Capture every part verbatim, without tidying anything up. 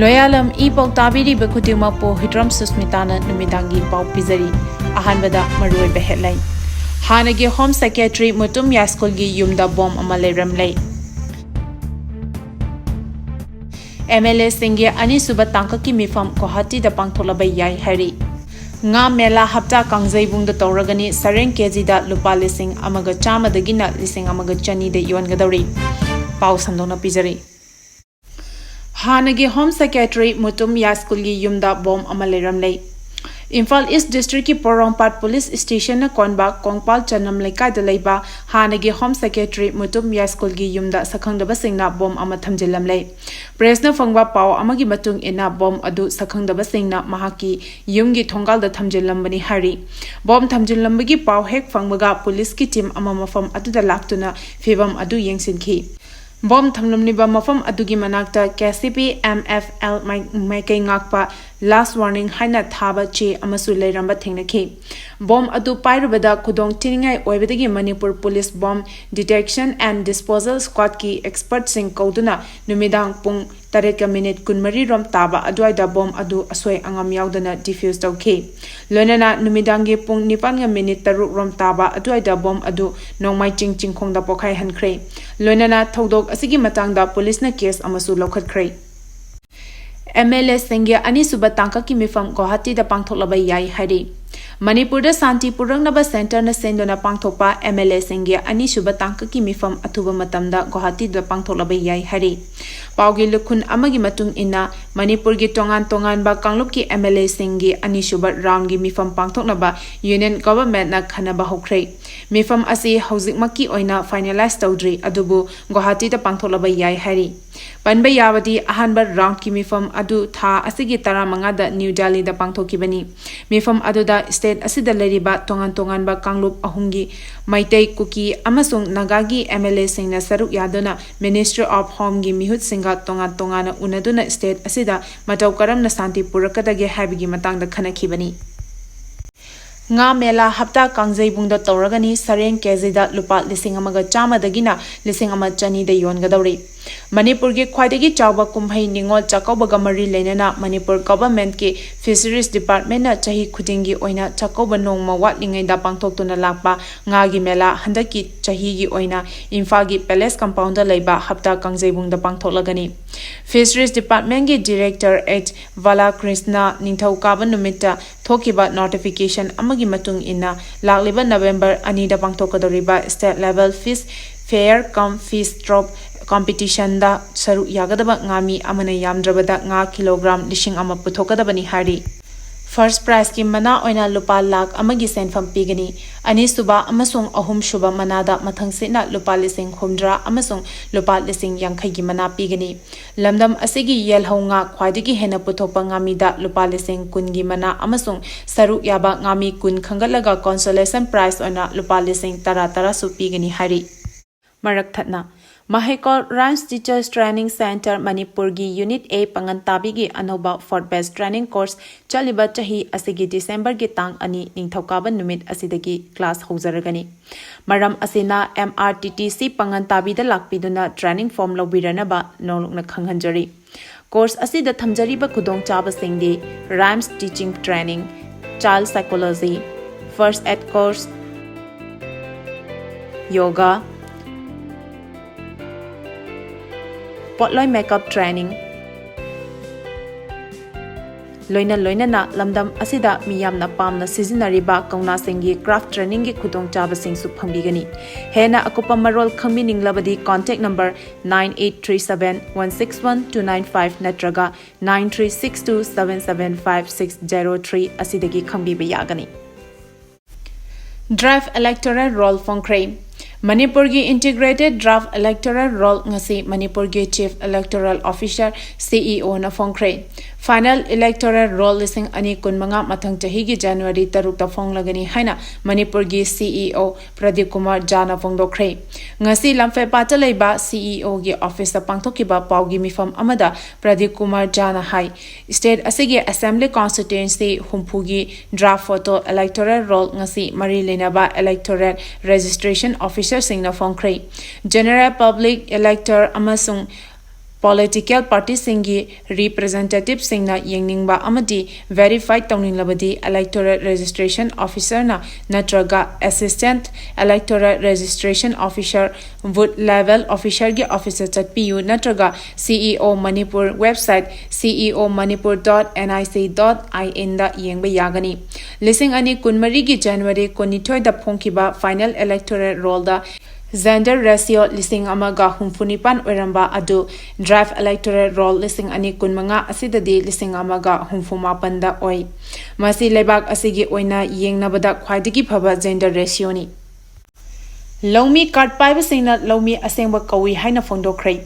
ꯂꯣꯌꯥꯂꯝ E ꯄꯥꯎ ꯇꯥꯕꯤꯔꯤꯕ ꯈꯨꯗꯤꯡꯃꯛꯄꯨ ꯍꯤꯇ꯭ꯔꯝ ꯁꯨꯁꯃꯤꯇꯥꯅ ꯅꯨꯃꯤꯗꯥꯡꯒꯤ ꯄꯥꯎ ꯄꯤꯖꯔꯤ꯫ ꯑꯍꯥꯟꯕꯗ ꯃꯔꯨꯑꯣꯏꯕ headline꯫ ꯍꯥꯟꯅꯒꯤ Home Secretary ꯃꯨꯇꯨꯝ ꯌꯥꯏꯁ꯭ꯀꯨꯜꯒꯤ ꯌꯨꯝꯗ ꯕꯣꯝ ꯑꯃ ꯂꯩꯔꯝꯂꯦ꯫ MLAꯁꯤꯡꯒꯤ ꯑꯅꯤꯁꯨꯕ ꯇꯥꯡꯀꯛꯀꯤ ꯃꯤꯐꯝ ꯒꯨꯋꯥꯍꯥꯇꯤꯗ ꯄꯥꯡꯊꯣꯛꯂꯕ ꯌꯥꯏ ꯍꯥꯏꯔꯤ꯫ ꯉꯥ ꯃꯦꯂꯥ ꯍꯞꯇꯥ ꯀꯥꯡꯖꯩꯕꯨꯡꯗ ꯇꯧꯔꯒꯅꯤ꯫ ꯁꯔꯦꯡ ꯀꯦꯖꯤꯗ ꯂꯨꯄꯥ ꯂꯤꯁꯤꯡ ꯑꯃꯒ ꯆꯥꯝꯃꯗꯒꯤꯅ ꯂꯤꯁꯤꯡ ꯑꯃꯒ ꯆꯅꯤꯗ ꯌꯣꯟꯒꯗꯧꯔꯤ꯫ ꯄꯥꯎ ꯁꯟꯗꯣꯛꯅ ꯄꯤꯖꯔꯤ꯫ ꯍꯥꯟꯅꯒꯤ Home Secretary ꯃꯨꯇꯨꯝ ꯌꯥꯏꯁ꯭ꯀꯨꯜꯒꯤ ꯌꯨꯝꯗ ꯕꯣꯝ ꯑꯃ ꯂꯩꯔꯝꯂꯦ꯫ ꯏꯝꯐꯥꯜ ꯏꯁ꯭ꯠ ꯗꯤꯁ꯭ꯇ꯭ꯔꯤꯛꯀꯤ ꯄꯣꯔꯣꯝꯄꯥꯠ ꯄꯨꯂꯤꯁ ꯁ꯭ꯇꯦꯁꯟꯅ ꯀꯣꯟꯕ ꯀꯣꯡꯄꯥꯜ ꯆꯅꯝ ꯂꯩꯀꯥꯏꯗ ꯂꯩꯕ ꯍꯥꯟꯅꯒꯤ Home Secretary ꯃꯨꯇꯨꯝ ꯌꯥꯏꯁ꯭ꯀꯨꯜꯒꯤ ꯌꯨꯝꯗ ꯁꯛꯈꯪꯗꯕꯁꯤꯡꯅ ꯕꯣꯝ ꯑꯃ ꯊꯝꯖꯤꯜꯂꯝꯂꯦ꯫ ꯄ꯭ꯔꯦꯁꯅ ꯐꯪꯕ ꯄꯥꯎ ꯑꯃꯒꯤ ꯃꯇꯨꯡ ꯏꯟꯅ, ꯕꯣꯝ ꯑꯗꯨ ꯁꯛꯈꯪꯗꯕꯁꯤꯡꯅ ꯃꯍꯥꯛꯀꯤ ꯌꯨꯝꯒꯤ ꯊꯣꯡꯒꯥꯜꯗ ꯊꯝꯖꯤꯜꯂꯝꯕꯅꯤ ꯍꯥꯏꯔꯤ꯫ ꯕꯣꯝ ꯊꯝꯖꯤꯜꯂꯝꯕꯒꯤ ꯄꯥꯎ ꯍꯦꯛ ꯐꯪꯕꯒ ꯄꯨꯂꯤꯁꯀꯤ ꯇꯤꯝ ꯑꯃ ꯃꯐꯝ ꯑꯗꯨꯗ ꯂꯥꯛꯇꯨꯅ ꯐꯤꯚꯝ ꯑꯗꯨ ꯌꯦꯡꯁꯤꯟꯈꯤ꯫ ꯕꯣꯝ ꯊꯝꯂꯝꯂꯤꯕ ꯃꯐꯝ ꯑꯗꯨꯒꯤ ꯃꯅꯥꯛꯇ KCP MFL ꯃꯥꯏ-, ꯃꯥꯏꯀꯩ ꯉꯥꯛꯄ Last Warning ꯍꯥꯏꯅ ꯊꯥꯕ ꯆꯦ ꯑꯃꯁꯨ ꯂꯩꯔꯝꯕ ꯊꯦꯡꯅꯈꯤ꯫ ꯕꯣꯝ ꯑꯗꯨ ꯄꯥꯏꯔꯨꯕꯗ ꯈꯨꯗꯣꯡ ꯊꯤꯅꯤꯡꯉꯥꯏ ꯑꯣꯏꯕꯗꯒꯤ Manipur police Bomb Detection and Disposal Squadꯀꯤ expertꯁꯤꯡ ꯀꯧꯗꯨꯅ ꯅꯨꯃꯤꯗꯥꯡ ꯄꯨꯡ ꯇꯔꯦꯠꯀ ꯃꯤꯅꯤꯠ ꯀꯨꯟꯃꯔꯤ ꯔꯣꯝ ꯇꯥꯕ ꯑꯗꯨꯋꯥꯏꯗ ꯕꯣꯝ ꯑꯗꯨ ꯑꯁꯣꯏ ꯑꯉꯥꯝ ꯌꯥꯎꯗꯅ defuse ꯇꯧꯈꯤ꯫ ꯂꯣꯏꯅꯅ ꯅꯨꯃꯤꯗꯥꯡꯒꯤ ꯄꯨꯡ ꯅꯤꯄꯥꯟꯒ ꯃꯤꯅꯤꯠ ꯇꯔꯨꯛ ꯔꯣꯝ ꯇꯥꯕ ꯑꯗꯨꯋꯥꯏꯗ ꯕꯣꯝ ꯑꯗꯨ ꯅꯣꯡꯃꯥꯏꯆꯤꯡ ꯆꯤꯡꯈꯣꯡꯗ ꯄꯣꯈꯥꯏꯍꯟꯈ꯭ꯔꯦ꯫ ꯂꯣꯏꯅꯅ ꯊꯧꯗꯣꯛ ꯑꯁꯤꯒꯤ ꯃꯇꯥꯡꯗ ꯄꯨꯂꯤꯁꯅ case ꯑꯃꯁꯨ ꯂꯧꯈꯠꯈ꯭ꯔꯦ꯫ MLAꯁꯤꯡꯒꯤ ꯑꯅꯤꯁꯨꯕ ꯇꯥꯡꯀꯛꯀꯤ ꯃꯤꯐꯝ ꯒꯨꯋꯥꯍꯥꯇꯤꯗ ꯄꯥꯡꯊꯣꯛꯂꯕ ꯌꯥꯏ ꯍꯥꯏꯔꯤ꯫ ꯃꯅꯤꯄꯨꯔꯗ ꯁꯥꯟꯇꯤ ꯄꯨꯔꯛꯅꯕ centreꯅ ꯁꯤꯟꯗꯨꯅ ꯄꯥꯡꯊꯣꯛꯄ MLAꯁꯤꯡꯒꯤ ꯑꯅꯤꯁꯨꯕ ꯇꯥꯡꯀꯛꯀꯤ ꯃꯤꯐꯝ ꯑꯊꯨꯕ ꯃꯇꯝꯗ ꯒꯨꯋꯥꯍꯥꯇꯤꯗ ꯄꯥꯡꯊꯣꯛꯂꯕ ꯌꯥꯏ ꯍꯥꯏꯔꯤ꯫ ꯄꯥꯎꯒꯤ ꯂꯨꯈꯨꯟ ꯑꯃꯒꯤ ꯃꯇꯨꯡ ꯏꯟꯅ, ꯃꯅꯤꯄꯨꯔꯒꯤ ꯇꯣꯉꯥꯟ ꯇꯣꯉꯥꯟꯕ ꯀꯥꯡꯂꯨꯞꯀꯤ MLAꯁꯤꯡꯒꯤ ꯑꯅꯤꯁꯨꯕ roundꯒꯤ ꯃꯤꯐꯝ ꯄꯥꯡꯊꯣꯛꯅꯕ Union Governmentꯅ ꯈꯟꯅꯕ ꯍꯧꯈ꯭ꯔꯦ꯫ ꯃꯤꯐꯝ ꯑꯁꯤ ꯍꯧꯖꯤꯛꯃꯛꯀꯤ ꯑꯣꯏꯅ finalise ꯇꯧꯗ꯭ꯔꯤ, ꯑꯗꯨꯕꯨ ꯒꯨꯋꯥꯍꯥꯇꯤꯗ ꯄꯥꯡꯊꯣꯛꯂꯕ ꯌꯥꯏ ꯍꯥꯏꯔꯤ꯫ ꯄꯟꯕ ꯌꯥꯕꯗꯤ, ꯑꯍꯥꯟꯕ roundꯀꯤ ꯃꯤꯐꯝ ꯑꯗꯨ ꯊꯥ ꯑꯁꯤꯒꯤ ꯇꯔꯥꯃꯉꯥꯗ ꯅ꯭ꯌꯨ ꯗꯦꯜꯂꯤꯗ ꯄꯥꯡꯊꯣꯛꯈꯤꯕꯅꯤ꯫ ꯃꯤꯐꯝ ꯑꯗꯨꯗ state ꯑꯁꯤꯗ ꯂꯩꯔꯤꯕ ꯇꯣꯉꯥꯟ ꯇꯣꯉꯥꯟꯕ ꯀꯥꯡꯂꯨꯞ ꯑꯍꯨꯝꯒꯤ, ꯃꯩꯇꯩ, ꯀꯨꯀꯤ ꯑꯃꯁꯨꯡ ꯅꯥꯒꯥꯒꯤ MLAꯁꯤꯡꯅ ꯁꯔꯨꯛ ꯌꯥꯗꯨꯅ Ministry of Homeꯒꯤ ꯃꯤꯍꯨꯠꯁꯤꯡꯒ ꯇꯣꯉꯥꯟ ꯇꯣꯉꯥꯟꯅ ꯎꯅꯗꯨꯅ state ꯑꯁꯤꯗ ꯃꯇꯧ ꯀꯔꯝꯅ ꯁꯥꯟꯇꯤ ꯄꯨꯔꯛꯀꯗꯒꯦ ꯍꯥꯏꯕꯒꯤ ꯃꯇꯥꯡꯗ ꯈꯟꯅꯈꯤꯕꯅꯤ꯫ ꯉꯥ ꯃꯦꯂꯥ ꯍꯞꯇꯥ ꯀꯥꯡꯖꯩꯕꯨꯡꯗ ꯇꯧꯔꯒꯅꯤ꯫ ꯁꯔꯦꯡ ꯀꯦꯖꯤꯗ ꯂꯨꯄꯥ ꯂꯤꯁꯤꯡ ꯑꯃꯒ ꯆꯥꯝꯃꯗꯒꯤꯅ ꯂꯤꯁꯤꯡ ꯑꯃ ꯆꯅꯤꯗ ꯌꯣꯟꯒꯗꯧꯔꯤ꯫ ꯃꯅꯤꯄꯨꯔꯒꯤ ꯈ꯭ꯋꯥꯏꯗꯒꯤ ꯆꯥꯎꯕ ꯀꯨꯝꯍꯩ ꯅꯤꯉꯣꯜ ꯆꯥꯛꯀꯧꯕꯒ ꯃꯔꯤ ꯂꯩꯅꯅ ꯃꯅꯤꯄꯨꯔ ꯒꯚꯔꯟꯃꯦꯟꯠꯀꯤ ꯐꯤꯁꯔꯤꯁ ꯗꯤꯄꯥꯔꯠꯃꯦꯟꯠꯅ ꯆꯍꯤ ꯈꯨꯗꯤꯡꯒꯤ ꯑꯣꯏꯅ ꯆꯥꯛꯀꯧꯕ ꯅꯣꯡꯃ ꯋꯥꯠꯂꯤꯉꯩꯗ ꯄꯥꯡꯊꯣꯛꯇꯨꯅ ꯂꯥꯛꯄ ꯉꯥꯒꯤ ꯃꯦꯂꯥ ꯍꯟꯗꯛꯀꯤ ꯆꯍꯤꯒꯤ ꯑꯣꯏꯅ ꯏꯝꯐꯥꯜꯒꯤ ꯄꯦꯂꯦꯁ ꯀꯝꯄꯥꯎꯟꯗ ꯂꯩꯕ ꯍꯞꯇꯥ ꯀꯥꯡꯖꯩꯕꯨꯡꯗ ꯄꯥꯡꯊꯣꯛꯂꯒꯅꯤ꯫ ꯐꯤꯁꯔꯤꯁ ꯗꯤꯄꯥꯔꯠꯃꯦꯟꯠꯀꯤ ꯗꯤꯔꯦꯛꯇꯔ ꯑꯦꯆ ꯕꯥꯂꯥꯀ꯭ꯔꯤꯁꯅ ꯅꯤꯡꯊꯧꯀꯥꯕ ꯅꯨꯃꯤꯠꯇ ꯊꯣꯛꯈꯤꯕ ꯅꯣꯇꯤꯐꯤꯀꯦꯁꯟ ꯑꯃꯒꯤ ꯃꯇꯨꯡ ꯏꯟꯅ ꯂꯥꯛꯂꯤꯕ ꯅꯕꯦꯝꯕꯔ ꯑꯅꯤꯗ ꯄꯥꯡꯊꯣꯛꯀꯗꯧꯔꯤꯕ ꯁ꯭ꯇꯦꯠ ꯂꯦꯚꯦꯜ ꯐꯤꯁ ꯐꯦꯌꯔ ꯀꯝ ꯐꯤꯁ ꯇ꯭ꯔꯣꯞ ꯀꯝꯄꯤꯇꯤꯁꯟꯗ ꯁꯔꯨꯛ ꯌꯥꯒꯗꯕ ꯉꯥꯃꯤ ꯑꯃꯅ ꯌꯥꯝꯗ꯭ꯔꯕꯗ ꯉꯥ ꯀꯤꯂꯣꯒ꯭ꯔꯥꯝ ꯂꯤꯁꯤꯡ ꯑꯃ ꯄꯨꯊꯣꯛꯀꯗꯕꯅꯤ ꯍꯥꯏꯔꯤ꯫ ꯐꯥꯔꯁ ꯄ꯭ꯔꯥꯏꯖꯀꯤ ꯃꯅꯥ ꯑꯣꯏꯅ ꯂꯨꯄꯥ ꯂꯥꯈ ꯑꯃꯒꯤ ꯁꯦꯟꯐꯝ ꯄꯤꯒꯅꯤ꯫ ꯑꯅꯤꯁꯨꯕ ꯑꯃꯁꯨꯡ ꯑꯍꯨꯝꯁꯨꯕ ꯃꯅꯥꯗ ꯃꯊꯪꯁꯤꯠꯅ ꯂꯨꯄꯥ ꯂꯤꯁꯤꯡ ꯍꯨꯝꯗ꯭ꯔꯥ ꯑꯃꯁꯨꯡ ꯂꯨꯄꯥ ꯂꯤꯁꯤꯡ ꯌꯥꯡꯈꯩꯒꯤ ꯃꯅꯥ ꯄꯤꯒꯅꯤ꯫ ꯂꯝꯗꯝ ꯑꯁꯤꯒꯤ ꯌꯦꯜꯍꯧ ꯉꯥ ꯈ꯭ꯋꯥꯏꯗꯒꯤ ꯍꯦꯟꯅ ꯄꯨꯊꯣꯛꯄ ꯉꯥꯃꯤꯗ ꯂꯨꯄꯥ ꯂꯤꯁꯤꯡ ꯀꯨꯟꯒꯤ ꯃꯅꯥ ꯑꯃꯁꯨꯡ ꯁꯔꯨꯛ ꯌꯥꯕ ꯉꯥꯃꯤ ꯀꯨꯟ ꯈꯟꯒꯠꯂꯒ ꯀꯣꯟꯁꯣꯂꯦꯁꯟ ꯄ꯭ꯔꯥꯏꯖ ꯑꯣꯏꯅ ꯂꯨꯄꯥ ꯂꯤꯁꯤꯡ ꯇꯔꯥ ꯇꯔꯥꯁꯨ ꯄꯤꯒꯅꯤ ꯍꯥꯏꯔꯤ꯫ ꯃꯔꯛ ꯊꯠꯅ, ꯃꯍꯩꯀꯣꯜ ꯔꯥꯏꯝꯁ ꯇꯤꯆꯔꯁ ꯇ꯭ꯔꯦꯅꯤꯡ ꯁꯦꯟꯇꯔ ꯃꯅꯤꯄꯨꯔꯒꯤ ꯌꯨꯅꯤꯠ ꯑꯦ ꯄꯥꯡꯒꯟ ꯇꯥꯕꯤꯒꯤ ꯑꯅꯧꯕ ꯐꯣꯔꯠ ꯕꯦꯆ ꯇ꯭ꯔꯦꯅꯤꯡ ꯀꯣꯔꯁ ꯆꯠꯂꯤꯕ ꯆꯍꯤ ꯑꯁꯤꯒꯤ ꯗꯤꯁꯦꯝꯕꯔꯒꯤ ꯇꯥꯡ ꯑꯅꯤ ꯅꯤꯡꯊꯧꯀꯥꯕ ꯅꯨꯃꯤꯠ ꯑꯁꯤꯗꯒꯤ ꯀ꯭ꯂꯥꯁ ꯍꯧꯖꯔꯒꯅꯤ꯫ ꯃꯔꯝ ꯑꯁꯤꯅ M R T T C ꯄꯥꯡꯒꯟ ꯇꯥꯕꯤꯗ ꯂꯥꯛꯄꯤꯗꯨꯅ training form ꯂꯧꯕꯤꯔꯅꯕ ꯅꯧꯂꯨꯛꯅ ꯈꯪꯍꯟꯖꯔꯤ꯫ ꯀꯣꯔꯁ ꯑꯁꯤꯗ ꯊꯝꯖꯔꯤꯕ ꯈꯨꯗꯣꯡꯆꯥꯕꯁꯤꯡꯗꯤ rhymes teaching training, child psychology, first aid course, yoga, ꯄꯣꯠꯂꯣꯏ ꯃꯦꯀꯞ ꯇ꯭ꯔꯦꯅꯤꯡ, ꯂꯣꯏꯅ ꯂꯣꯏꯅꯅ ꯂꯝꯗꯝ ꯑꯁꯤꯗ ꯃꯤ ꯌꯥꯝꯅ ꯄꯥꯝꯅ ꯁꯤꯖꯤꯟꯅꯔꯤꯕ ꯀꯧꯅꯥꯁꯤꯡꯒꯤ ꯀ꯭ꯔꯥꯐ ꯇ꯭ꯔꯦꯅꯤꯡꯒꯤ ꯈꯨꯗꯣꯡꯆꯥꯕꯁꯤꯡꯁꯨ ꯐꯪꯕꯤꯒꯅꯤ꯫ ꯍꯦꯟꯅ ꯑꯀꯨꯞꯄ ꯃꯔꯣꯜ ꯈꯪꯕꯤꯅꯤꯡꯂꯕꯗꯤ contact number nine eight three seven one six one two nine five ꯅꯠꯇ꯭ꯔꯒ nine three six two seven seven five six zero three ꯑꯁꯤꯗꯒꯤ ꯈꯪꯕꯤꯕ ꯌꯥꯒꯅꯤ꯫ ꯗ꯭ꯔꯥꯐ ꯏꯂꯦꯛꯇꯣꯔꯦꯜ ꯔꯣꯜ ꯐꯣꯡꯈ꯭ꯔꯦ꯫ ꯃꯅꯤꯄꯨꯔꯒꯤ ꯏꯟꯇꯤꯒ꯭ꯔꯦꯇꯦꯗ ꯗ꯭ꯔꯥꯐ ꯏꯂꯦꯛꯇꯣꯔꯦꯜ ꯔꯣꯜ ꯉꯁꯤ ꯃꯅꯤꯄꯨꯔꯒꯤ chief electoral officer, C E O ꯐꯣꯡꯈ꯭ꯔꯦ꯫ Final electoral roll ꯂꯤꯁꯤꯡ ꯑꯅꯤ ꯀꯨꯟꯃꯉꯥ ꯃꯊꯪ ꯆꯍꯤꯒꯤ January ꯇꯔꯨꯛꯇ ꯐꯣꯡꯂꯒꯅꯤ ꯍꯥꯏꯅ ꯃꯅꯤꯄꯨꯔꯒꯤ CEO ꯄ꯭ꯔꯗꯤꯞ ꯀꯨꯃꯥꯔ ꯖꯥꯅ ꯐꯣꯡꯗꯣꯛꯈ꯭ꯔꯦ꯫ ꯉꯁꯤ ꯂꯝꯐꯦꯜꯄꯥꯠꯇ ꯂꯩꯕ CEOꯒꯤ officeꯇ ꯄꯥꯡꯊꯣꯛꯈꯤꯕ ꯄꯥꯎꯒꯤ ꯃꯤꯐꯝ ꯑꯃꯗ ꯄ꯭ꯔꯗꯤꯞ ꯀꯨꯃꯥꯔ ꯖꯥꯅ ꯍꯥꯏ, state ꯑꯁꯤꯒꯤ assembly constituency ꯍꯨꯝꯐꯨꯒꯤ draft photo electoral roll ꯉꯁꯤ ꯃꯔꯤ ꯂꯩꯅꯕ electoral registration officerꯁꯤꯡꯅ ꯐꯣꯡꯈ꯭ꯔꯦ꯫ General public, elector ꯑꯃꯁꯨꯡ political partyꯁꯤꯡꯒꯤ representativeꯁꯤꯡꯅ ꯌꯦꯡꯅꯤꯡꯕ ꯑꯃꯗꯤ verify ꯇꯧꯅꯤꯡꯂꯕꯗꯤ electoral registration officerꯅ ꯅꯠꯇ꯭ꯔꯒ assistant electoral registration officer, booth level officerꯒꯤ officeꯇ ꯆꯠꯄꯤꯌꯨ ꯅꯠꯇ꯭ꯔꯒ CEO Manipur website ceomanipur.nic.inꯗ ꯌꯦꯡꯕ ꯌꯥꯒꯅꯤ꯫ ꯂꯤꯁꯤꯡ ꯑꯅꯤ ꯀꯨꯟꯃꯔꯤꯒꯤ January ꯀꯨꯟꯅꯤꯊꯣꯏꯗ ꯐꯣꯡꯈꯤꯕ final electoral rollꯗ gender ratio ꯂꯤꯁꯤꯡ ꯑꯃꯒ ꯍꯨꯝꯐꯨ ꯅꯤꯄꯥꯟ ꯑꯣꯏꯔꯝꯕ ꯑꯗꯨ draft electoral roll ꯂꯤꯁꯤꯡ ꯑꯅꯤ ꯀꯨꯟꯃꯉꯥ ꯑꯁꯤꯗꯗꯤ ꯂꯤꯁꯤꯡ ꯑꯃꯒ ꯍꯨꯝꯐꯨ ꯃꯥꯄꯟꯗ ꯑꯣꯏ꯫ ꯃꯁꯤ ꯂꯩꯕꯥꯛ ꯑꯁꯤꯒꯤ ꯑꯣꯏꯅ ꯌꯦꯡꯅꯕꯗ ꯈ꯭ꯋꯥꯏꯗꯒꯤ ꯐꯕ gender ratioꯅꯤ꯫ ꯂꯧꯃꯤ card ꯄꯥꯏꯕꯁꯤꯡꯅ ꯂꯧꯃꯤ ꯑꯁꯦꯡꯕ ꯀꯧꯏ ꯍꯥꯏꯅ ꯐꯣꯡꯗꯣꯛꯈ꯭ꯔꯦ꯫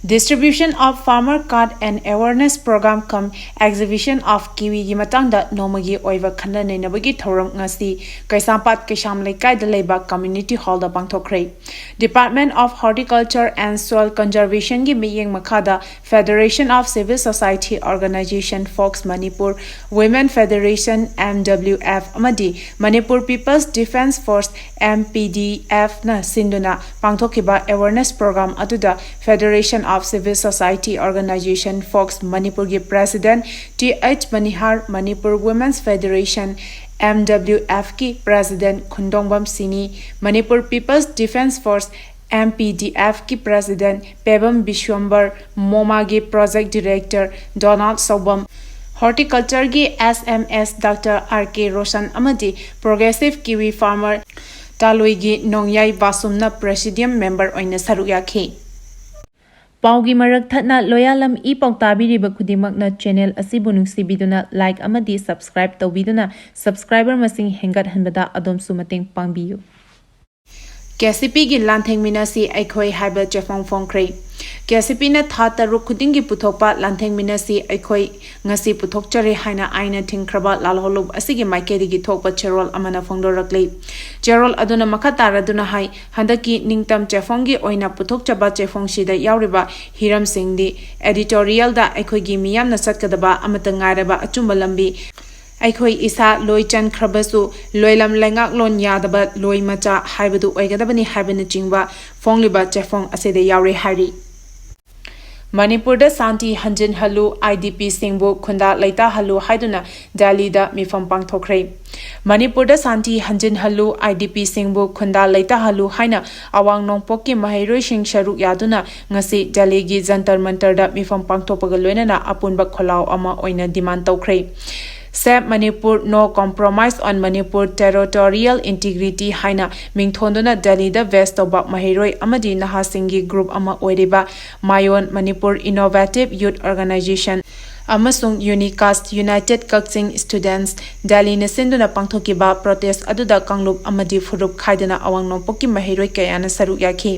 Distribution of farmer card and awareness program cum exhibition of kiwiꯒꯤ ꯃꯇꯥꯡꯗ ꯅꯣꯡꯃꯒꯤ ꯑꯣꯏꯕ ꯈꯟꯅ ꯅꯩꯅꯕꯒꯤ ꯊꯧꯔꯝ ꯉꯁꯤ ꯀꯩꯁꯥꯝꯄꯥꯠ ꯀꯩꯁꯥꯝ ꯂꯩꯀꯥꯏꯗ ꯂꯩꯕ community hallꯗ ꯄꯥꯡꯊꯣꯛꯈ꯭ꯔꯦ꯫ Department of Horticulture and Soil Conservationꯒꯤ ꯃꯤꯠꯌꯦꯡ ꯃꯈꯥꯗ Federation of Civil Society Organization Fox Manipur, Women Federation MWF ꯑꯃꯗꯤ Manipur People's Defence Force MPDFꯅ ꯁꯤꯟꯗꯨꯅ ꯄꯥꯡꯊꯣꯛꯈꯤꯕ awareness program ꯑꯗꯨꯗ Federation of Civil Society Organization Fox Manipurꯒꯤ President Th Manihar, Manipur Women's Federation MWFꯀꯤ President ꯈꯨꯟꯗꯣꯡꯕꯝ ꯁꯤꯅꯤ, Manipur People's Defence Force MPDFꯀꯤ President Pebam Bishwambar, ꯃꯣꯃꯥꯒꯤ Project Director Donald Soubam, Horticultureꯒꯤ SMS Doctor R K Roshan ꯑꯃꯗꯤ Progressive Kiwi Farmer ꯇꯥꯂꯣꯏꯒꯤ ꯅꯣꯡꯌꯥꯏ ꯕꯥꯁꯨꯝꯅ Presidium member ꯑꯣꯏꯅ ꯁꯔꯨꯛ ꯌꯥꯈꯤ꯫ ꯄꯥꯎꯒꯤ ꯃꯔꯛ ꯊꯠꯅ ꯂꯣꯌꯥꯂꯝ ꯏ ꯄꯥꯎ ꯇꯥꯕꯤꯔꯤꯕ ꯈꯨꯗꯤꯡꯃꯛꯅ channel ꯑꯁꯤꯕꯨ ꯅꯨꯡꯁꯤꯕꯤꯗꯨꯅ like ꯑꯃꯗꯤ subscribe ꯇꯧꯕꯤꯗꯨꯅ subscriber ꯃꯁꯤꯡ ꯍꯦꯟꯒꯠꯍꯟꯕꯗ ꯑꯗꯣꯝꯁꯨ ꯃꯇꯦꯡ ꯄꯥꯡꯕꯤꯌꯨ꯫ KCPꯒꯤ ꯂꯥꯟꯊꯦꯡꯃꯤꯟꯅꯁꯤ ꯑꯩꯈꯣꯏ ꯍꯥꯏꯕ ꯆꯦꯐꯣꯡ ꯐꯣꯡꯈ꯭ꯔꯦ꯫ ꯀꯦ ꯁꯤ ꯄꯤꯅ ꯊꯥ ꯇꯔꯨꯛ ꯈꯨꯗꯤꯡꯒꯤ ꯄꯨꯊꯣꯛꯄ ꯂꯥꯟꯊꯦꯡꯃꯤꯟꯅꯁꯤ ꯑꯩꯈꯣꯏ ꯉꯁꯤ ꯄꯨꯊꯣꯛꯆꯔꯦ ꯍꯥꯏꯅ ꯑꯥꯏꯟꯅ ꯊꯤꯡꯈ꯭ꯔꯕ ꯂꯥꯜꯍꯧꯂꯨꯞ ꯑꯁꯤꯒꯤ ꯃꯥꯏꯀꯩꯗꯒꯤ ꯊꯣꯛꯄ ꯆꯦꯔꯣꯜ ꯑꯃꯅ ꯐꯣꯡꯗꯣꯔꯛꯂꯤ꯫ ꯆꯦꯔꯣꯜ ꯑꯗꯨꯅ ꯃꯈꯥ ꯇꯥꯔꯗꯨꯅ ꯍꯥꯏ, ꯍꯟꯗꯛꯀꯤ ꯅꯤꯡꯇꯝ ꯆꯦꯐꯣꯡꯒꯤ ꯑꯣꯏꯅ ꯄꯨꯊꯣꯛꯆꯕ ꯆꯦꯐꯣꯡꯁꯤꯗ ꯌꯥꯎꯔꯤꯕ ꯍꯤꯔꯝꯁꯤꯡꯗꯤ editorialꯗ ꯑꯩꯈꯣꯏꯒꯤ ꯃꯤꯌꯥꯝꯅ ꯆꯠꯀꯗꯕ ꯑꯃꯠꯇ ꯉꯥꯏꯔꯕ ꯑꯆꯨꯝꯕ ꯂꯝꯕꯤ, ꯑꯩꯈꯣꯏ ꯏꯁꯥ ꯂꯣꯏ ꯆꯟꯈ꯭ꯔꯕꯁꯨ ꯂꯣꯏꯂꯝ ꯂꯩꯉꯥꯛꯂꯣꯟ ꯌꯥꯗꯕ ꯂꯣꯏ ꯃꯆꯥ ꯍꯥꯏꯕꯗꯨ ꯑꯣꯏꯒꯗꯕꯅꯤ ꯍꯥꯏꯕꯅꯆꯤꯡꯕ ꯐꯣꯡꯂꯤꯕ ꯆꯦꯐꯣꯡ ꯑꯁꯤꯗ ꯌꯥꯎꯔꯤ ꯍꯥꯏꯔꯤ꯫ ꯃꯅꯤꯄꯨꯔꯗ ꯁꯥꯟꯇꯤ ꯍꯟꯖꯤꯟꯍꯜꯂꯨ, ꯑꯥꯏ ꯗꯤ ꯄꯤꯁꯤꯡꯕꯨ ꯈꯨꯟꯗꯥ ꯂꯩꯇꯥꯍꯜꯂꯨ ꯍꯥꯏꯗꯨꯅ ꯗꯦꯜꯂꯤꯗ ꯃꯤꯐꯝ ꯄꯥꯡꯊꯣꯛꯈ꯭ꯔꯦ꯫ ꯃꯅꯤꯄꯨꯔꯗ ꯁꯥꯟꯇꯤ ꯍꯟꯖꯤꯟꯍꯜꯂꯨ, ꯑꯥꯏ ꯗꯤ ꯄꯤꯁꯤꯡꯕꯨ ꯈꯨꯟꯗꯥ ꯂꯩꯇꯥꯍꯜꯂꯨ ꯍꯥꯏꯅ ꯑꯋꯥꯡ ꯅꯣꯡꯄꯣꯛꯀꯤ ꯃꯍꯩꯔꯣꯏꯁꯤꯡ ꯁꯔꯨꯛ ꯌꯥꯗꯨꯅ ꯉꯁꯤ ꯗꯦꯜꯂꯤꯒꯤ ꯖꯟꯇꯔ ꯃꯟꯇꯔꯗ ꯃꯤꯐꯝ ꯄꯥꯡꯊꯣꯛꯄꯒ ꯂꯣꯏꯅꯅ ꯑꯄꯨꯟꯕ ꯈꯣꯜꯂꯥꯎ ꯑꯃ ꯑꯣꯏꯅ ꯗꯤꯃꯥꯟ ꯇꯧꯈ꯭ꯔꯦ꯫ Save Manipur, No Compromise on Manipur Territorial Integrity ꯍꯥꯏꯅ ꯃꯤꯡꯊꯣꯟꯗꯨꯅ ꯗꯦꯜꯂꯤꯗ ꯕꯦꯁ ꯇꯧꯕ ꯃꯍꯩꯔꯣꯏ ꯑꯃꯗꯤ ꯅꯍꯥꯁꯤꯡꯒꯤ ꯒ꯭ꯔꯨꯞ ꯑꯃ ꯑꯣꯏꯔꯤꯕ ꯃꯥꯌꯣꯟ ꯃꯅꯤꯄꯨꯔ Innovative Youth Organization ꯑꯃꯁꯨꯡ ꯌꯨꯅꯤꯀꯥꯁ United Kakching Students ꯗꯦꯜꯂꯤꯅ ꯁꯤꯟꯗꯨꯅ ꯄꯥꯡꯊꯣꯛꯈꯤꯕ ꯄ꯭ꯔꯣꯇꯦꯁ ꯑꯗꯨꯗ ꯀꯥꯡꯂꯨꯞ ꯑꯃꯗꯤ ꯐꯨꯔꯨꯞ ꯈꯥꯏꯗꯅ ꯑꯋꯥꯡ ꯅꯣꯡꯄꯣꯛꯀꯤ ꯃꯍꯩꯔꯣꯏ ꯀꯌꯥꯅ ꯁꯔꯨꯛ ꯌꯥꯈꯤ꯫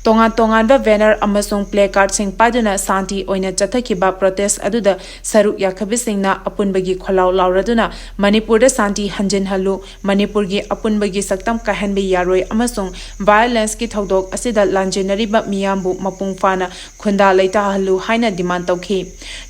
ꯇꯣꯉꯥꯟ ꯇꯣꯉꯥꯟꯕ ꯕꯦꯅꯔ ꯑꯃꯁꯨꯡ ꯄ꯭ꯂꯦ ꯀꯥꯔꯗꯁꯤꯡ ꯄꯥꯏꯗꯨꯅ ꯁꯥꯟꯇꯤ ꯑꯣꯏꯅ ꯆꯠꯊꯈꯤꯕ ꯄ꯭ꯔꯣꯇꯦꯁ ꯑꯗꯨꯗ ꯁꯔꯨꯛ ꯌꯥꯈꯤꯕꯁꯤꯡꯅ ꯑꯄꯨꯟꯕꯒꯤ ꯈꯣꯜꯂꯥꯎ ꯂꯥꯎꯔꯗꯨꯅ ꯃꯅꯤꯄꯨꯔꯗ ꯁꯥꯟꯇꯤ ꯍꯟꯖꯤꯟꯍꯜꯂꯨ, ꯃꯅꯤꯄꯨꯔꯒꯤ ꯑꯄꯨꯟꯕꯒꯤ ꯁꯛꯇꯝ ꯀꯥꯏꯍꯟꯕ ꯌꯥꯔꯣꯏ ꯑꯃꯁꯨꯡ violence ꯀꯤ ꯊꯧꯗꯣꯛ ꯑꯁꯤꯗ ꯂꯥꯟꯖꯦꯟꯅꯔꯤꯕ ꯃꯤꯌꯥꯝꯕꯨ ꯃꯄꯨꯡ ꯐꯥꯅ ꯈꯨꯟꯗꯥ ꯂꯩꯇꯥꯍꯜꯂꯨ ꯍꯥꯏꯅ ꯗꯤꯃꯥꯟ ꯇꯧꯈꯤ꯫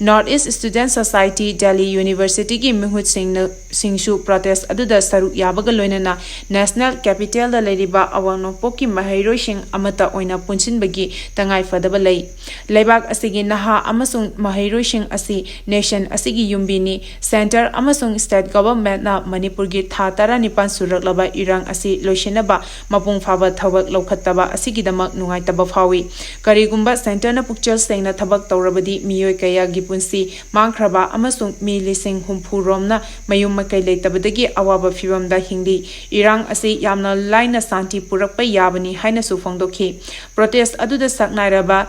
North East Student Society Delhi University ꯒꯤ ꯃꯤꯍꯨꯠꯁꯤꯡꯅ, ꯁꯤꯡꯁꯨ ꯄ꯭ꯔꯣꯇꯦꯁ ꯑꯗꯨꯗ ꯁꯔꯨꯛ ꯌꯥꯕꯒ ꯂꯣꯏꯅꯅ ꯅꯦꯁꯅꯦꯜ ꯀꯦꯄꯤꯇꯦꯜꯗ ꯂꯩꯔꯤꯕ ꯑꯋꯥꯡ ꯅꯣꯡꯄꯣꯛꯀꯤ ꯃꯍꯩꯔꯣꯏꯁꯤꯡ ꯑꯃꯠꯇ ꯑꯣꯏꯅ ꯄꯨꯟꯁꯤꯟꯕꯒꯤ ꯇꯉꯥꯏ ꯐꯗꯕ ꯂꯩ꯫ ꯂꯩꯕꯥꯛ ꯑꯁꯤꯒꯤ ꯅꯍꯥ ꯑꯃꯁꯨꯡ ꯃꯍꯩꯔꯣꯏꯁꯤꯡ ꯑꯁꯤ ꯅꯦꯁꯟ ꯑꯁꯤꯒꯤ ꯌꯨꯝꯕꯤꯅꯤ꯫ ꯁꯦꯟꯇꯔ ꯑꯃꯁꯨꯡ ꯁ꯭ꯇꯦꯠ ꯒꯚꯔꯟꯃꯦꯟꯠꯅ ꯃꯅꯤꯄꯨꯔꯒꯤ ꯊꯥ ꯇꯔꯥꯅꯤꯄꯥꯟ ꯁꯨꯔꯛꯂꯕ ꯏꯔꯥꯡ ꯑꯁꯤ ꯂꯣꯏꯁꯤꯟꯅꯕ ꯃꯄꯨꯡ ꯐꯥꯕ ꯊꯕꯛ ꯂꯧꯈꯠꯇꯕ ꯑꯁꯤꯒꯤꯗꯃꯛ ꯅꯨꯡꯉꯥꯏꯇꯕ ꯐꯥꯎꯏ꯫ ꯀꯔꯤꯒꯨꯝꯕ ꯁꯦꯟꯇꯔꯅ ꯄꯨꯛꯆꯦꯜ ꯁꯦꯡꯅ ꯊꯕꯛ ꯇꯧꯔꯕꯗꯤ ꯃꯤꯑꯣꯏ ꯀꯌꯥꯒꯤ ꯄꯨꯟꯁꯤ ꯃꯥꯡꯈ꯭ꯔꯕ ꯑꯃꯁꯨꯡ ꯃꯤ ꯂꯤꯁꯤꯡ ꯍꯨꯝꯐꯨ ꯔꯣꯝꯅ ꯃꯌꯨꯝ ꯃꯀꯩ ꯂꯩꯇꯕꯗꯒꯤ ꯑꯋꯥꯕ ꯐꯤꯚꯝꯗ ꯍꯤꯡꯂꯤ꯫ ꯏꯔꯥꯡ ꯑꯁꯤ ꯌꯥꯝꯅ ꯂꯥꯏꯅ ꯁꯥꯟꯇꯤ ꯄꯨꯔꯛꯄ ꯌꯥꯕꯅꯤ ꯍꯥꯏꯅꯁꯨ ꯐꯣꯡꯗꯣꯛꯈꯤ꯫ ꯄ꯭ꯔꯣꯇꯦꯁ ꯑꯗꯨꯗ ꯁꯛꯅꯥꯏꯔꯕ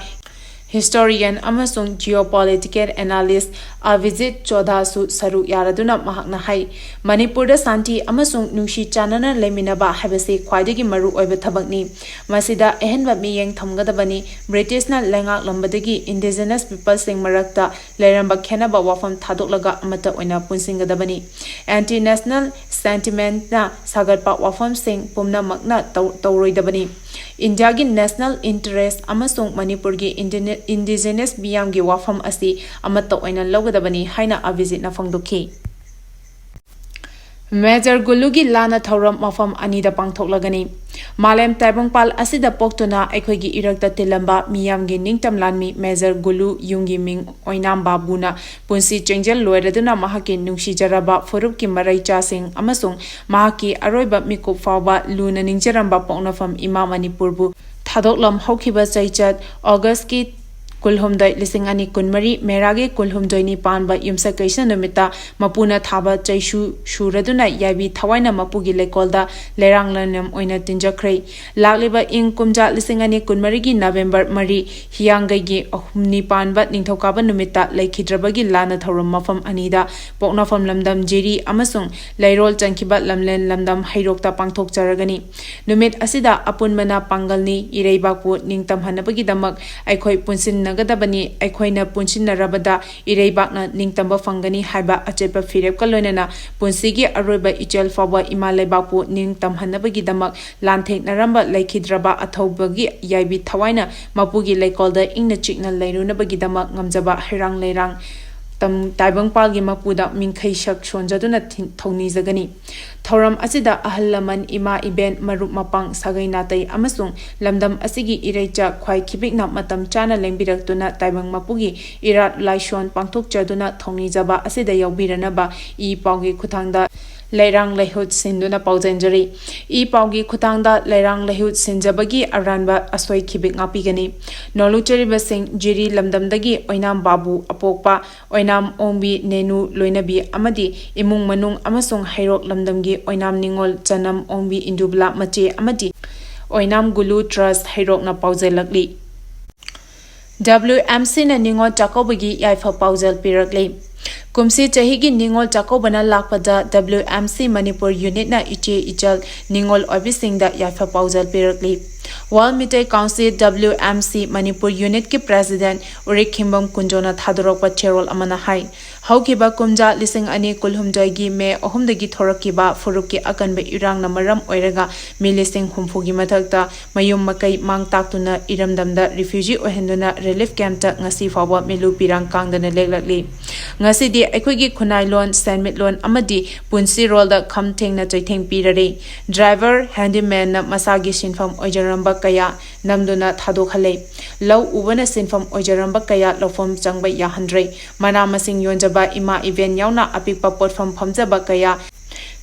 Historian ꯑꯃꯁꯨꯡ geopolitical analyst ꯑꯚꯤꯖꯤꯠ ꯆꯣꯙꯥꯁꯨ ꯁꯔꯨꯛ ꯌꯥꯔꯗꯨꯅ ꯃꯍꯥꯛꯅ ꯍꯥꯏ, ꯃꯅꯤꯄꯨꯔꯗ ꯁꯥꯟꯇꯤ ꯑꯃꯁꯨꯡ ꯅꯨꯡꯁꯤ ꯆꯥꯟꯅꯅ ꯂꯩꯃꯤꯟꯅꯕ ꯍꯥꯏꯕꯁꯤ ꯈ꯭ꯋꯥꯏꯗꯒꯤ ꯃꯔꯨꯑꯣꯏꯕ ꯊꯕꯛꯅꯤ꯫ ꯃꯁꯤꯗ ꯑꯍꯦꯟꯕ ꯃꯤꯠꯌꯦꯡ ꯊꯝꯒꯗꯕꯅꯤ꯫ ꯕ꯭ꯔꯤꯇꯤꯁꯅ ꯂꯩꯉꯥꯛꯂꯝꯕꯗꯒꯤ indigenous peopleꯁꯤꯡ ꯃꯔꯛꯇ ꯂꯩꯔꯝꯕ ꯈꯦꯟꯅꯕ ꯋꯥꯐꯝ ꯊꯥꯗꯣꯛꯂꯒ ꯑꯃꯠꯇ ꯑꯣꯏꯅ ꯄꯨꯟꯁꯤꯟꯒꯗꯕꯅꯤ꯫ Anti national sentimentꯅ ꯁꯥꯒꯠꯄ ꯋꯥꯐꯝꯁꯤꯡ ꯄꯨꯝꯅꯃꯛꯅ ꯇꯧ-, ꯇꯧꯔꯣꯏꯗꯕꯅꯤ꯫ ꯏꯟꯗꯤꯌꯥꯒꯤ national interest ꯑꯃꯁꯨꯡ ꯃꯅꯤꯄꯨꯔꯒꯤ ꯏꯟꯗꯤꯅꯦ-, indigenous ꯃꯤꯌꯥꯝꯒꯤ ꯋꯥꯐꯝ ꯑꯁꯤ ꯑꯃꯠꯇ ꯑꯣꯏꯅ ꯂꯧꯒꯗꯕꯅꯤ ꯍꯥꯏꯅ ꯑꯚꯤꯖꯤꯠꯅ ꯐꯣꯡꯗꯣꯛꯈꯤ꯫ ꯃꯦꯖꯔ ꯒꯨꯂꯨꯒꯤ ꯂꯥꯟꯅ ꯊꯧꯔꯝ ꯃꯐꯝ ꯑꯅꯤꯗ ꯄꯥꯡꯊꯣꯛꯂꯒꯅꯤ꯫ ꯃꯥꯂꯦꯝ ꯇꯥꯏꯕꯪꯄꯥꯜ ꯑꯁꯤꯗ ꯄꯣꯛꯇꯨꯅ ꯑꯩꯈꯣꯏꯒꯤ ꯏꯔꯛꯇ ꯇꯤꯜꯂꯝꯕ ꯃꯤꯌꯥꯝꯒꯤ ꯅꯤꯡꯇꯝ ꯂꯥꯟꯃꯤ ꯃꯦꯖꯔ ꯒꯨꯂꯨ, ꯌꯨꯝꯒꯤ ꯃꯤꯡ ꯑꯣꯏꯅꯥꯝ ꯕꯥꯕꯨꯅ, ꯄꯨꯟꯁꯤ ꯆꯦꯡꯖꯦꯜ ꯂꯣꯏꯔꯗꯨꯅ ꯃꯍꯥꯛꯀꯤ ꯅꯨꯡꯁꯤꯖꯔꯕ ꯐꯨꯔꯨꯞꯀꯤ ꯃꯔꯩꯆꯥꯁꯤꯡ ꯑꯃꯁꯨꯡ ꯃꯍꯥꯛꯀꯤ ꯑꯔꯣꯏꯕ ꯃꯤꯀꯨꯞ ꯐꯥꯎꯕ ꯂꯨꯅ ꯅꯤꯡꯖꯔꯝꯕ ꯄꯣꯛꯅꯐꯝ ꯏꯃꯥ ꯃꯅꯤꯄꯨꯔꯕꯨ ꯊꯥꯗꯣꯛꯂꯝ ꯍꯧꯈꯤꯕ ꯆꯩꯆꯠ ꯑꯣꯒꯁꯀꯤ ꯀꯨꯟꯍꯨꯝꯗꯣꯏ, ꯂꯤꯁꯤꯡ ꯑꯅꯤ ꯀꯨꯟꯃꯔꯤ, ꯃꯦꯔꯥꯒꯤ ꯀꯨꯟꯍꯨꯝꯗꯣꯏꯅꯤ ꯄꯥꯟꯕ ꯌꯨꯝꯁꯀꯩꯁ ꯅꯨꯃꯤꯠꯇ ꯃꯄꯨꯅ ꯊꯥꯕ ꯆꯩꯁꯨ ꯁꯨꯔꯗꯨꯅ ꯌꯥꯏꯕꯤ ꯊꯋꯥꯏꯅ ꯃꯄꯨꯒꯤ ꯂꯩꯀꯣꯜꯗ ꯂꯩꯔꯥꯡ ꯂꯩꯅꯝ ꯑꯣꯏꯅ ꯇꯤꯟꯖꯈ꯭ꯔꯦ꯫ ꯂꯥꯛꯂꯤꯕ ꯏꯪ ꯀꯨꯝꯖꯥ ꯂꯤꯁꯤꯡ ꯑꯅꯤ ꯀꯨꯟꯃꯔꯤꯒꯤ ꯅꯕꯦꯝꯕꯔ ꯃꯔꯤ, ꯍꯤꯌꯥꯡꯒꯩꯒꯤ ꯍꯨꯝꯅꯤ ꯄꯥꯟꯕ ꯅꯤꯡꯊꯧꯀꯥꯕ ꯅꯨꯃꯤꯠꯇ ꯂꯩꯈꯤꯗ꯭ꯔꯕꯒꯤ ꯂꯥꯟꯅ ꯊꯧꯔꯝ ꯃꯐꯝ ꯑꯅꯤꯗ ꯄꯣꯛꯅꯐꯝ ꯂꯝꯗꯝ ꯖꯤꯔꯤ ꯑꯃꯁꯨꯡ ꯂꯩꯔꯣꯜ ꯆꯪꯈꯤꯕ ꯂꯝꯂꯦꯟ ꯂꯝꯗꯝ ꯍꯩꯔꯣꯛꯇ ꯄꯥꯡꯊꯣꯛꯆꯔꯒꯅꯤ꯫ ꯅꯨꯃꯤꯠ ꯑꯁꯤꯗ ꯑꯄꯨꯟꯕꯅ ꯄꯥꯡꯒꯜꯅꯤ, ꯏꯔꯩꯕꯥꯛꯄꯨ ꯅꯤꯡꯇꯝꯍꯟꯅꯕꯒꯤꯗꯃꯛ ꯑꯩꯈꯣꯏ ꯄꯨꯟꯁꯤꯟꯅꯒꯗꯕꯅꯤ꯫ ꯑꯩꯈꯣꯏꯅ ꯄꯨꯟꯁꯤꯟꯅꯔꯕꯗ ꯏꯔꯩꯕꯥꯛꯅ ꯅꯤꯡꯇꯝꯕ ꯐꯪꯒꯅꯤ ꯍꯥꯏꯕ ꯑꯆꯦꯠꯄ ꯐꯤꯔꯦꯞꯀ ꯂꯣꯏꯅꯅ ꯄꯨꯟꯁꯤꯒꯤ ꯑꯔꯣꯏꯕ ꯏꯆꯦꯜ ꯐꯥꯎꯕ ꯏꯃꯥ ꯂꯩꯕꯥꯛꯄꯨ ꯅꯤꯡꯇꯝꯍꯟꯅꯕꯒꯤꯗꯃꯛ ꯂꯥꯟꯊꯦꯡꯅꯔꯝꯕ ꯂꯩꯈꯤꯗ꯭ꯔꯕ ꯑꯊꯧꯕꯒꯤ ꯌꯥꯏꯕꯤ ꯊꯋꯥꯏꯅ ꯃꯄꯨꯒꯤ ꯂꯩꯀꯣꯜꯗ ꯏꯪꯅ ꯆꯤꯛꯅ ꯂꯩꯔꯨꯅꯕꯒꯤꯗꯃꯛ ꯉꯝꯖꯕ ꯍꯩꯔꯥꯡ ꯂꯩꯔꯥꯡ ꯇꯝ-, ꯇꯥꯏꯕꯪꯄꯥꯜꯒꯤ ꯃꯄꯨꯗ ꯃꯤꯡꯈꯩ ꯁꯛ ꯁꯣꯟꯖꯗꯨꯅ ꯊꯤ-, ꯊꯧꯅꯤꯖꯒꯅꯤ꯫ ꯊꯧꯔꯝ ꯑꯁꯤꯗ ꯑꯍꯜ ꯂꯃꯟ, ꯏꯃꯥ ꯏꯕꯦꯟ, ꯃꯔꯨꯞ ꯃꯄꯥꯡ, ꯁꯥꯒꯩ ꯅꯥꯇꯩ ꯑꯃꯁꯨꯡ ꯂꯝꯗꯝ ꯑꯁꯤꯒꯤ ꯏꯔꯩꯆꯥ ꯈ꯭ꯋꯥꯏ ꯈꯤꯕꯤꯛꯅ ꯃꯇꯝ ꯆꯥꯅ ꯂꯦꯡꯕꯤꯔꯛꯇꯨꯅ ꯇꯥꯏꯕꯪ ꯃꯄꯨꯒꯤ ꯏꯔꯥꯠ ꯂꯥꯏꯁꯣꯟ ꯄꯥꯡꯊꯣꯛꯆꯗꯨꯅ ꯊꯧꯅꯤꯖꯕ ꯑꯁꯤꯗ ꯌꯥꯎꯕꯤꯔꯅꯕ ꯏ ꯄꯥꯎꯒꯤ ꯈꯨꯠꯊꯥꯡꯗ ꯂꯩꯔꯥꯡ ꯂꯩꯍꯨꯠ ꯁꯤꯟꯗꯨꯅ ꯄꯥꯎꯖꯦꯟꯖꯔꯤ꯫ ꯏ ꯄꯥꯎꯒꯤ ꯈꯨꯠꯊꯥꯡꯗ ꯂꯩꯔꯥꯡ ꯂꯩꯍꯨꯠ ꯁꯤꯟꯖꯕꯒꯤ ꯑꯔꯥꯟꯕ ꯑꯁꯣꯏ ꯈꯤꯕꯤꯛ ꯉꯥꯛꯄꯤꯒꯅꯤ꯫ ꯅꯣꯂꯨꯛꯆꯔꯤꯕꯁꯤꯡ ꯖꯤꯔꯤ ꯂꯝꯗꯝꯗꯒꯤ ꯑꯣꯏꯅꯥꯝ ꯕꯥꯕꯨ ꯑꯄꯣꯛꯄ ꯑꯣꯏꯅꯥꯝ ꯑꯣꯡꯕꯤ ꯅꯦꯅꯨ ꯂꯣꯏꯅꯕꯤ ꯑꯃꯗꯤ ꯏꯃꯨꯡ ꯃꯅꯨꯡ ꯑꯃꯁꯨꯡ ꯍꯩꯔꯣꯛ ꯂꯝꯗꯝꯒꯤ ꯑꯣꯏꯅꯥꯝ ꯅꯤꯉꯣꯜ ꯆꯅꯝ ꯑꯣꯡꯕꯤ ꯏꯟꯗꯨꯕꯂꯥ ꯃꯆꯦ ꯑꯃꯗꯤ ꯑꯣꯏꯅꯥꯝ ꯒꯨꯂꯨ ꯇ꯭ꯔꯁ ꯍꯩꯔꯣꯛꯅ ꯄꯥꯎꯖꯦꯜꯂꯛꯂꯤ꯫ WMCꯅ ꯅꯤꯉꯣꯜ ꯆꯥꯛꯀꯧꯕꯒꯤ ꯌꯥꯏꯐ ꯄꯥꯎꯖꯦꯜ ꯄꯤꯔꯛꯂꯤ꯫ ꯀꯨꯝꯁꯤ ꯆꯍꯤꯒꯤ ꯅꯤꯉꯣꯜ ꯆꯥꯛꯀꯧꯕꯅ ꯂꯥꯛꯄꯗ WMC ꯃꯅꯤꯄꯨꯔ unitꯅ ꯏꯆꯦ ꯏꯆꯜ ꯅꯤꯉꯣꯜ ꯑꯣꯏꯕꯤꯁꯤꯡꯗ ꯌꯥꯏꯐ ꯄꯥꯎꯖꯦꯜ ꯄꯤꯔꯛꯂꯤ꯫ World Meitei Council WMC Manipur unitꯀꯤ president ꯎꯔꯤꯛꯈꯤꯝꯕꯝ ꯀꯨꯟꯖꯣꯅ ꯊꯥꯗꯣꯔꯛꯄ ꯆꯦꯔꯣꯜ ꯑꯃꯅ ꯍꯥꯏ, ꯍꯧꯈꯤꯕ ꯀꯨꯝꯖꯥ ꯂꯤꯁꯤꯡ ꯑꯅꯤ ꯀꯨꯟꯍꯨꯝꯗꯣꯏꯒꯤ ꯃꯦ ꯑꯍꯨꯝꯗꯒꯤ ꯊꯣꯔꯛꯈꯤꯕ ꯐꯨꯔꯨꯞꯀꯤ ꯑꯀꯟꯕ ꯏꯔꯥꯡꯅ ꯃꯔꯝ ꯑꯣꯏꯔꯒ ꯃꯤ ꯂꯤꯁꯤꯡ ꯍꯨꯝꯐꯨꯒꯤ ꯃꯊꯛꯇ ꯃꯌꯨꯝ ꯃꯀꯩ ꯃꯥꯡ ꯇꯥꯛꯇꯨꯅ ꯏꯔꯝꯗꯝꯗ refugee ꯑꯣꯏꯍꯟꯗꯨꯅ relief campꯇ ꯉꯁꯤ ꯐꯥꯎꯕ ꯃꯤꯂꯨ ꯄꯤꯔꯥꯡ ꯀꯥꯡꯗꯅ ꯂꯦꯛꯂꯛꯂꯤ꯫ ꯉꯁꯤꯗꯤ ꯑꯩꯈꯣꯏꯒꯤ ꯈꯨꯟꯅꯥꯏꯂꯣꯟ, ꯁꯦꯟꯃꯤꯠꯂꯣꯟ ꯑꯃꯗꯤ ꯄꯨꯟꯁꯤꯔꯣꯜꯗ ꯈꯝ ꯊꯦꯡꯅ ꯆꯩꯊꯦꯡ ꯄꯤꯔꯔꯦ꯫ Driver, handymanꯅ ꯃꯁꯥꯒꯤ ꯁꯤꯟꯐꯝ ꯑꯣꯏꯖꯔꯝꯕ ꯀꯌꯥ ꯅꯝꯗꯨꯅ ꯊꯥꯗꯣꯛꯍꯜꯂꯦ꯫ ꯂꯧ ꯎꯕꯅ ꯁꯤꯟꯐꯝ ꯑꯣꯏꯖꯔꯝꯕ ꯀꯌꯥ ꯂꯧꯐꯝ ꯆꯪꯕ ꯌꯥꯍꯟꯗ꯭ꯔꯦ꯫ ꯃꯅꯥ ꯃꯁꯤꯡ ꯌꯣꯟꯖꯕ ꯏꯃꯥ ꯏꯕꯦꯟ ꯌꯥꯎꯅ ꯑꯄꯤꯛꯄ ꯄꯣꯠꯐꯝ ꯐꯝꯖꯕ ꯀꯌꯥ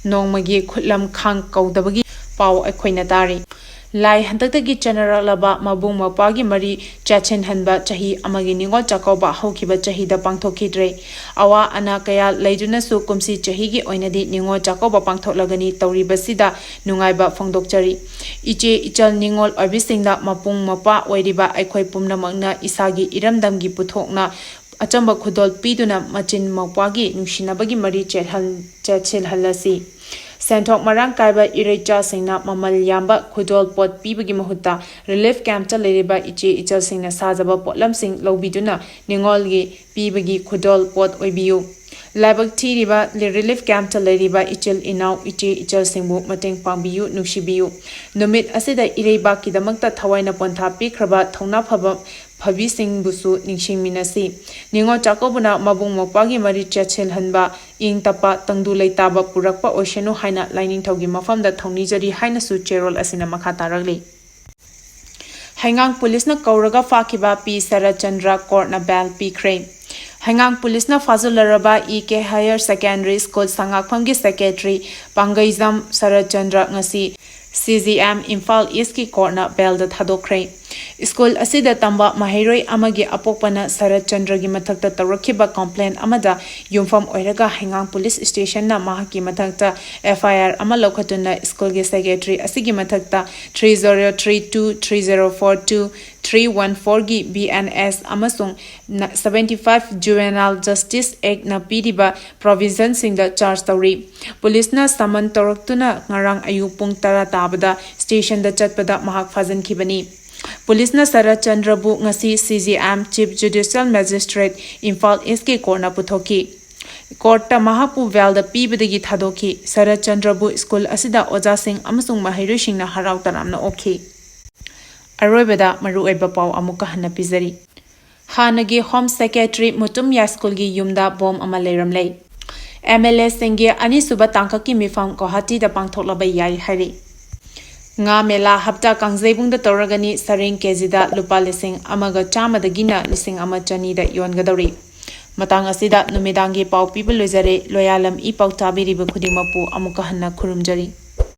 ꯅꯣꯡꯃꯒꯤ ꯈꯨꯠꯂꯝ ꯈꯥꯡ ꯀꯧꯗꯕꯒꯤ ꯄꯥꯎ ꯑꯩꯈꯣꯏꯅ ꯇꯥꯔꯤ꯫ ꯂꯥꯏ ꯍꯟꯗꯛꯇꯒꯤ ꯆꯠꯅꯔꯛꯂꯕ ꯃꯕꯨꯡ ꯃꯧꯄ꯭ꯋꯥꯒꯤ ꯃꯔꯤ ꯆꯦꯠꯁꯤꯟꯍꯟꯕ ꯆꯍꯤ ꯑꯃꯒꯤ ꯅꯤꯉꯣꯜ ꯆꯥꯛꯀꯧꯕ ꯍꯧꯈꯤꯕ ꯆꯍꯤꯗ ꯄꯥꯡꯊꯣꯛꯈꯤꯗ꯭ꯔꯦ꯫ ꯑꯋꯥ ꯑꯅꯥ ꯀꯌꯥ ꯂꯩꯗꯨꯅꯁꯨ ꯀꯨꯝꯁꯤ ꯆꯍꯤꯒꯤ ꯑꯣꯏꯅꯗꯤ ꯅꯤꯉꯣꯜ ꯆꯥꯛꯀꯧꯕ ꯄꯥꯡꯊꯣꯛꯂꯒꯅꯤ ꯇꯧꯔꯤꯕꯁꯤꯗ ꯅꯨꯡꯉꯥꯏꯕ ꯐꯣꯡꯗꯣꯛꯆꯔꯤ꯫ ꯏꯆꯦ ꯏꯆꯜ ꯅꯤꯉꯣꯜ ꯑꯣꯏꯕꯤꯁꯤꯡꯗ ꯃꯄꯨꯡ ꯃꯧꯄ꯭ꯋꯥ ꯑꯣꯏꯔꯤꯕ ꯑꯩꯈꯣꯏ ꯄꯨꯝꯅꯃꯛꯅ ꯏꯁꯥꯒꯤ ꯏꯔꯝꯗꯝꯒꯤ ꯄꯨꯊꯣꯛꯅ ꯑꯆꯝꯕ ꯈꯨꯗꯣꯜ ꯄꯤꯗꯨꯅ ꯃꯆꯤꯟ ꯃꯧꯄ꯭ꯋꯥꯒꯤ ꯅꯨꯡꯁꯤꯅꯕꯒꯤ ꯃꯔꯤ ꯆꯦꯠꯍꯟ-, ꯆꯦꯠꯁꯤꯜꯍꯜꯂꯁꯤ꯫ ꯁꯦꯟꯊꯣꯛ ꯃꯔꯥꯡ ꯀꯥꯏꯕ ꯏꯔꯩꯆꯥꯁꯤꯡꯅ ꯃꯃꯜ ꯌꯥꯝꯕ ꯈꯨꯗꯣꯜ ꯄꯣꯠ ꯄꯤꯕꯒꯤ ꯃꯍꯨꯠꯇ relief campꯇ ꯂꯩꯔꯤꯕ ꯏꯆꯦ ꯏꯆꯜꯁꯤꯡꯅ ꯁꯥꯖꯕ ꯄꯣꯠꯂꯝꯁꯤꯡ ꯂꯧꯕꯤꯗꯨꯅ ꯅꯤꯉꯣꯜꯒꯤ ꯄꯤꯕꯒꯤ ꯈꯨꯗꯣꯜ ꯄꯣꯠ ꯑꯣꯏꯕꯤꯌꯨ꯫ ꯂꯥꯏꯕꯛ ꯊꯤꯔꯤꯕ relief campꯇ ꯂꯩꯔꯤꯕ ꯏꯆꯤꯜ ꯏꯅꯥꯎ ꯏꯆꯦ ꯏꯆꯜꯁꯤꯡꯕꯨ ꯃꯇꯦꯡ ꯄꯥꯡꯕꯤꯌꯨ, ꯅꯨꯡꯁꯤꯕꯤꯌꯨ꯫ ꯅꯨꯃꯤꯠ ꯑꯁꯤꯗ ꯏꯔꯩꯕꯥꯛꯀꯤꯗꯃꯛꯇ ꯊꯋꯥꯏꯅ ꯄꯣꯟꯊꯥ ꯄꯤꯈ꯭ꯔꯕ ꯊꯧꯅꯥ ꯐꯕ ꯐꯕꯤꯁꯤꯡꯕꯨꯁꯨ ꯅꯤꯡꯁꯤꯡꯃꯤꯟꯅꯁꯤ꯫ ꯅꯤꯉꯣꯜ ꯆꯥꯛꯀꯧꯕꯅ ꯃꯕꯨꯡ ꯃꯧꯄ꯭ꯋꯥꯒꯤ ꯃꯔꯤ ꯆꯦꯠꯁꯤꯜꯍꯟꯕ, ꯏꯪ ꯇꯞꯄ, ꯇꯪꯗꯨ ꯂꯩꯇꯥꯕ ꯄꯨꯔꯛꯄ ꯑꯣꯏꯁꯅꯨ ꯍꯥꯏꯅ ꯂꯥꯏꯅꯤꯡꯊꯧꯒꯤ ꯃꯐꯝꯗ ꯊꯧꯅꯤꯖꯔꯤ ꯍꯥꯏꯅꯁꯨ ꯆꯦꯔꯣꯜ ꯑꯁꯤꯅ ꯃꯈꯥ ꯇꯥꯔꯛꯂꯤ꯫ ꯍꯩꯉꯥꯡ ꯄꯨꯂꯤꯁꯅ ꯀꯧꯔꯒ ꯐꯥꯈꯤꯕ ꯄꯤ ꯁꯔꯠꯆꯟꯗ꯭ꯔ ꯀꯣꯔꯠꯅ bail ꯄꯤꯈ꯭ꯔꯦ꯫ ꯍꯩꯉꯥꯡ ꯄꯨꯂꯤꯁꯅ ꯐꯥꯖꯤꯜꯂꯔꯕ ꯏ ꯀꯦ Higher Secondary School ꯁꯉꯥꯛꯐꯝꯒꯤ secretary ꯄꯥꯡꯒꯩꯖꯝ Saratchandra ꯉꯁꯤ CGM ꯏꯝꯐꯥꯜ Eastꯀꯤ ꯀꯣꯔꯠꯅ bailꯗ ꯊꯥꯗꯣꯛꯈ꯭ꯔꯦ꯫ ꯁ꯭ꯀꯨꯜ ꯑꯁꯤꯗ ꯇꯝꯕ ꯃꯍꯩꯔꯣꯏ ꯑꯃꯒꯤ ꯑꯄꯣꯛꯄꯅ ꯁꯔꯠꯆꯟꯗ꯭ꯔꯒꯤ ꯃꯊꯛꯇ ꯇꯧꯔꯛꯈꯤꯕ complaint ꯑꯃꯗ ꯌꯨꯝꯐꯝ ꯑꯣꯏꯔꯒ ꯍꯩꯉꯥꯡ ꯄꯨꯂꯤꯁ ꯁ꯭ꯇꯦꯁꯟꯅ ꯃꯍꯥꯛꯀꯤ ꯃꯊꯛꯇ FIR ꯑꯃ ꯂꯧꯈꯠꯇꯨꯅ ꯁ꯭ꯀꯨꯜꯒꯤ secretary ꯑꯁꯤꯒꯤ ꯃꯊꯛꯇ three zero three two, three zero four two, three three one ꯐꯣꯔꯒꯤ ꯕꯤ ꯑꯦꯟ ꯑꯦꯁ ꯑꯃꯁꯨꯡ ꯁꯕꯦꯟꯇꯤ ꯐꯥꯏꯚ Juvenile Justice Actꯅ ꯄꯤꯔꯤꯕ provisionꯁꯤꯡꯗ charge ꯇꯧꯔꯤ꯫ ꯄꯨꯂꯤꯁꯅ summon ꯇꯧꯔꯛꯇꯨꯅ ꯉꯔꯥꯡ ꯑꯌꯨꯛ ꯄꯨꯡ ꯇꯔꯥ ꯇꯥꯕꯗ stationꯗ ꯆꯠꯄꯗ ꯃꯍꯥꯛ ꯐꯥꯖꯤꯟꯈꯤꯕꯅꯤ꯫ ꯄꯨꯂꯤꯁꯅ ꯁꯔꯠ ꯆꯟꯗ꯭ꯔꯕꯨ ꯉꯁꯤ C J M, Chief Judicial Magistrate, Imphal Eastꯀꯤ courtꯅ ꯄꯨꯊꯣꯛꯈꯤ꯫ Courtꯇ ꯃꯍꯥꯛꯄꯨ bailꯗ ꯄꯤꯕꯗꯒꯤ ꯊꯥꯗꯣꯛꯈꯤ꯫ ꯁꯔꯠ ꯆꯟꯗ꯭ꯔꯕꯨ school ꯑꯁꯤꯗ ꯑꯣꯖꯥꯁꯤꯡ ꯑꯃꯁꯨꯡ ꯃꯍꯩꯔꯣꯏꯁꯤꯡꯅ ꯍꯔꯥꯎ ꯇꯔꯥꯝꯅ ꯑꯣꯛꯈꯤ꯫ ꯑꯔꯣꯏꯕꯗ ꯃꯔꯨꯑꯣꯏꯕ ꯄꯥꯎ ꯑꯃꯨꯛꯀ ꯍꯟꯅ ꯄꯤꯖꯔꯤ꯫ ꯍꯥꯟꯅꯒꯤ Home Secretary ꯃꯨꯇꯨꯝ ꯌꯥꯏꯁ꯭ꯀꯨꯜꯒꯤ ꯌꯨꯝꯗ bomb ꯑꯃ ꯂꯩꯔꯝꯂꯦ꯫ MLAꯁꯤꯡꯒꯤ ꯑꯅꯤꯁꯨꯕ ꯇꯥꯡꯀꯛꯀꯤ ꯃꯤꯐꯝ ꯒꯨꯋꯥꯍꯥꯇꯤꯗ ꯄꯥꯡꯊꯣꯛꯂꯕ ꯌꯥꯏ ꯍꯥꯏꯔꯤ꯫ ꯉꯥ ꯃꯦꯂꯥ ꯍꯞꯇꯥ ꯀꯥꯡꯖꯩꯕꯨꯡꯗ ꯇꯧꯔꯒꯅꯤ꯫ ꯁꯔꯦꯡ ꯀꯦꯖꯤꯗ ꯂꯨꯄꯥ ꯂꯤꯁꯤꯡ ꯑꯃꯒ ꯆꯥꯝꯃꯗꯒꯤꯅ ꯂꯤꯁꯤꯡ ꯑꯃ ꯆꯅꯤꯗ ꯌꯣꯟꯒꯗꯧꯔꯤ꯫ ꯃꯇꯥꯡ ꯑꯁꯤꯗ ꯅꯨꯃꯤꯗꯥꯡꯒꯤ ꯄꯥꯎ ꯄꯤꯕ ꯂꯣꯏꯖꯔꯦ꯫ ꯂꯣꯌꯥꯂꯝ ꯏ ꯄꯥꯎ ꯇꯥꯕꯤꯔꯤꯕ ꯈꯨꯗꯤꯡꯃꯛꯄꯨ ꯑꯃꯨꯛꯀ ꯍꯟꯅ ꯈꯨꯔꯨꯝꯖꯔꯤ꯫